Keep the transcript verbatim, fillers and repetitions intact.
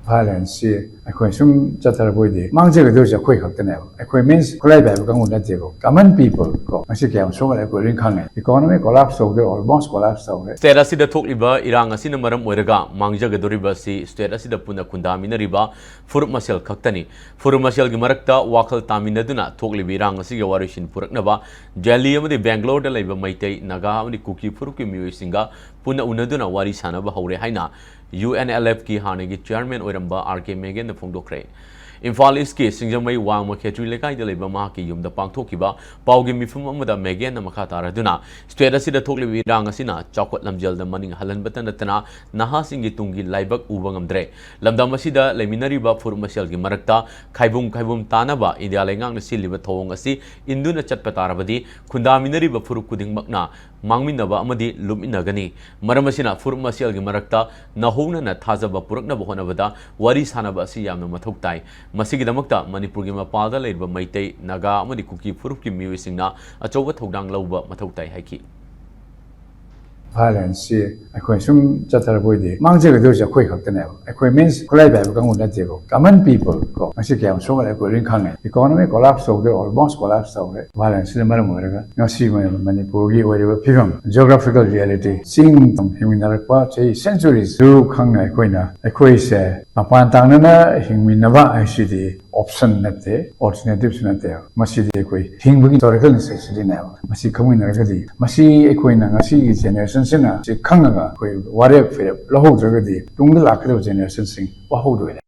Violence ꯁꯤ ꯑꯩꯈꯣꯏ ꯁꯨꯝ ꯆꯠꯊꯔꯛꯄ ꯑꯣꯏꯗꯤ ꯃꯥꯡꯖꯒꯗꯣꯏꯁꯦ ꯑꯩꯈꯣꯏ ꯈꯛꯇꯅꯦꯕ꯫ ꯑꯩꯈꯣꯏ means ꯈꯨꯠꯂꯥꯏ ꯄꯥꯏꯕ ꯀꯥꯡꯕꯨ ꯅꯠꯇꯦꯕ, common people ꯀꯣ꯫ ꯉꯁꯤ ꯀꯌꯥꯝ ꯁꯣꯛꯍꯜꯂꯦ ꯑꯩꯈꯣꯏ ꯂꯣꯏꯅ ꯈꯪꯉꯦ꯫ Economy collapse ꯇꯧꯗꯣꯏ, almost collapse ꯇꯧꯔꯦ꯫ State ꯑꯁꯤꯗ ꯊꯣꯛꯂꯤꯕ ꯏꯔꯥꯡ ꯑꯁꯤꯅ ꯃꯔꯝ ꯑꯣꯏꯔꯒ ꯃꯥꯡꯖꯒꯗꯧꯔꯤꯕ ꯑꯁꯤ state ꯑꯁꯤꯗ ꯄꯨꯟꯅ ꯈꯨꯟꯗꯥꯃꯤꯟꯅꯔꯤꯕ ꯐꯨꯔꯨꯞ ꯃꯁꯦꯜ ꯈꯛꯇꯅꯤ꯫ ꯐꯨꯔꯨꯞ ꯃꯁꯦꯜꯒꯤ ꯃꯔꯛꯇ ꯋꯥꯈꯜ ꯇꯥꯃꯤꯟꯅꯗꯨꯅ ꯊꯣꯛꯂꯤꯕ ꯏꯔꯥꯡ ꯑꯁꯤꯒꯤ ꯋꯥꯔꯣꯏꯁꯤꯟ ꯄꯨꯔꯛꯅꯕ ꯗꯦꯜꯂꯤ ꯑꯃꯗꯤ ꯕꯦꯡꯒ꯭ꯂꯣꯔꯗ ꯂꯩꯕ ꯃꯩꯇꯩ, ꯅꯥꯒꯥ ꯑꯃꯗꯤ ꯀꯨꯀꯤ ꯐꯨꯔꯨꯞꯀꯤ ꯃꯤꯑꯣꯏꯁꯤꯡꯒ ꯄꯨꯟꯅ ꯎꯅꯗꯨꯅ ꯋꯥꯔꯤ ꯁꯥꯟꯅꯕ ꯍꯧꯔꯦ ꯍꯥꯏꯅ UNLFꯀꯤ ꯍꯥꯟꯅꯒꯤ chairman ꯑꯣꯏꯔꯝꯕ R K ꯃꯦꯒꯦꯟꯅ ꯐꯣꯡꯗꯣꯛꯈ꯭ꯔꯦ꯫ ꯏꯝꯐꯥꯜ ꯏꯁꯀꯤ ꯁꯤꯡꯖꯃꯩ ꯋꯥꯡꯃ ꯈꯦꯇ꯭ꯔꯤ ꯂꯩꯀꯥꯏꯗ ꯂꯩꯕ ꯃꯍꯥꯛꯀꯤ ꯌꯨꯝꯗ ꯄꯥꯡꯊꯣꯛꯈꯤꯕ ꯄꯥꯎꯒꯤ ꯃꯤꯐꯝ ꯑꯃꯗ ꯃꯦꯒꯦꯟꯅ ꯃꯈꯥ ꯇꯥꯔꯗꯨꯅ, state ꯑꯁꯤꯗ ꯊꯣꯛꯂꯤꯕ ꯏꯔꯥꯡ ꯑꯁꯤꯅ ꯆꯥꯎꯈꯠ ꯂꯝꯖꯦꯜꯗ ꯃꯅꯤꯡ ꯍꯜꯍꯟꯕꯇ ꯅꯠꯇꯅ ꯅꯍꯥꯁꯤꯡꯒꯤ ꯇꯨꯡꯒꯤ ꯂꯥꯏꯕꯛ ꯎꯕ ꯉꯝꯗ꯭ꯔꯦ꯫ ꯂꯝꯗꯝ ꯑꯁꯤꯗ ꯂꯩꯃꯤꯟꯅꯔꯤꯕ ꯐꯨꯔꯨꯞ ꯃꯁꯦꯜꯒꯤ ꯃꯔꯛꯇ ꯈꯥꯏꯕꯨꯝ ꯈꯥꯏꯕꯨꯝ ꯇꯥꯅꯕ ꯏꯟꯗꯤꯌꯥ ꯂꯩꯉꯥꯛꯅ ꯁꯤꯜꯂꯤꯕ ꯊꯧꯑꯣꯡ ꯑꯁꯤ ꯏꯟꯗꯨꯅ ꯆꯠꯄ ꯇꯥꯔꯕꯗꯤ ꯈꯨꯟꯗꯥꯃꯤꯟꯅꯔꯤꯕ ꯐꯨꯔꯨꯞ ꯈꯨꯗꯤꯡꯃꯛꯅ ꯃꯥꯡꯃꯤꯟꯅꯕ ꯑꯃꯗꯤ ꯂꯨꯞꯃꯤꯟꯅꯒꯅꯤ꯫ ꯃꯔꯝ ꯑꯁꯤꯅ ꯐꯨꯔꯨꯞ ꯃꯁꯦꯜꯒꯤ ꯃꯔꯛꯇ ꯅꯧꯍꯧꯅꯅ ꯊꯥꯖꯕ ꯄꯨꯔꯛꯅꯕ ꯍꯣꯠꯅꯕꯗ ꯋꯥꯔꯤ ꯁꯥꯟꯅꯕ ꯑꯁꯤ ꯌꯥꯝꯅ ꯃꯊꯧ ꯇꯥꯏ꯫ ꯃꯁꯤꯒꯤꯗꯃꯛꯇ ꯃꯅꯤꯄꯨꯔꯒꯤ ꯃꯄꯥꯜꯗ ꯂꯩꯔꯤꯕ ꯃꯩꯇꯩ, ꯅꯥꯒꯥ ꯑꯃꯗꯤ ꯀꯨꯀꯤ ꯐꯨꯔꯨꯞꯀꯤ ꯃꯤꯑꯣꯏꯁꯤꯡꯅ ꯑꯆꯧꯕ ꯊꯧꯗꯥꯡ ꯂꯧꯕ ꯃꯊꯧ ꯇꯥꯏ ꯍꯥꯏꯈꯤ꯫ Violence ꯁꯤ ꯑꯩꯈꯣꯏ ꯁꯨꯝ ꯆꯠꯊꯔꯛꯄ ꯑꯣꯏꯗꯤ ꯃꯥꯡꯖꯒꯗꯣꯏꯁꯦ ꯑꯩꯈꯣꯏ ꯈꯛꯇꯅꯦꯕ꯫ ꯑꯩꯈꯣꯏ means ꯈꯨꯠꯂꯥꯏ ꯄꯥꯏꯕ ꯀꯥꯡꯕꯨ ꯅꯠꯇꯦꯕ, common people ꯀꯣ꯫ ꯉꯁꯤ ꯀꯌꯥꯝ ꯁꯣꯛꯍꯜꯂꯦ ꯑꯩꯈꯣꯏ ꯂꯣꯏꯅ ꯈꯪꯉꯦ꯫ Economy collapse ꯇꯧꯗꯣꯏ, almost collapse ꯇꯧꯔꯦ꯫ Violence ꯁꯤꯅ ꯃꯔꯝ ꯑꯣꯏꯔꯒ ꯉꯁꯤ ꯃ-, ꯃꯅꯤꯄꯨꯔꯒꯤ ꯑꯣꯏꯔꯤꯕ ꯐꯤꯕꯝ, geographical reality, ꯆꯤꯡ ꯇꯝ ꯍꯤꯡꯃꯤꯟꯅꯔꯛꯄ ꯆꯍꯤ centuries ꯗꯨ ꯈꯪꯅ ꯑꯩꯈꯣꯏꯅ, ꯑꯩꯈꯣꯏꯁꯦ ꯃꯄꯥꯟ ꯇꯥꯡꯗꯅ ꯍꯤꯡꯃꯤꯟꯅꯕ ꯍꯥꯏꯁꯤꯗꯤ option ꯅꯠꯇꯦ, alternative ꯁꯨ ꯅꯠꯇꯦꯕ꯫ ꯃꯁꯤꯗꯤ ꯑꯩꯈꯣꯏ ꯍꯤꯡꯕꯒꯤ historical necessity ꯅꯦꯕ꯫ ꯃꯁꯤ ꯈꯪꯃꯤꯟꯅꯔꯒꯗꯤ, ꯃꯁꯤ ꯑꯩꯈꯣꯏꯅ ꯉꯁꯤꯒꯤ generation ꯁꯤꯅ ꯁꯤ ꯈꯪꯉꯒ ꯑꯩꯈꯣꯏ ꯋꯥꯔꯦꯞ ꯐꯤꯔꯦꯞ ꯂꯧꯍꯧꯗ꯭ꯔꯒꯗꯤ, ꯇꯨꯡꯗ ꯂꯥꯛꯀꯗꯕ generation ꯁꯤꯡ ꯋꯥꯍꯧꯗꯣꯏꯅꯦ꯫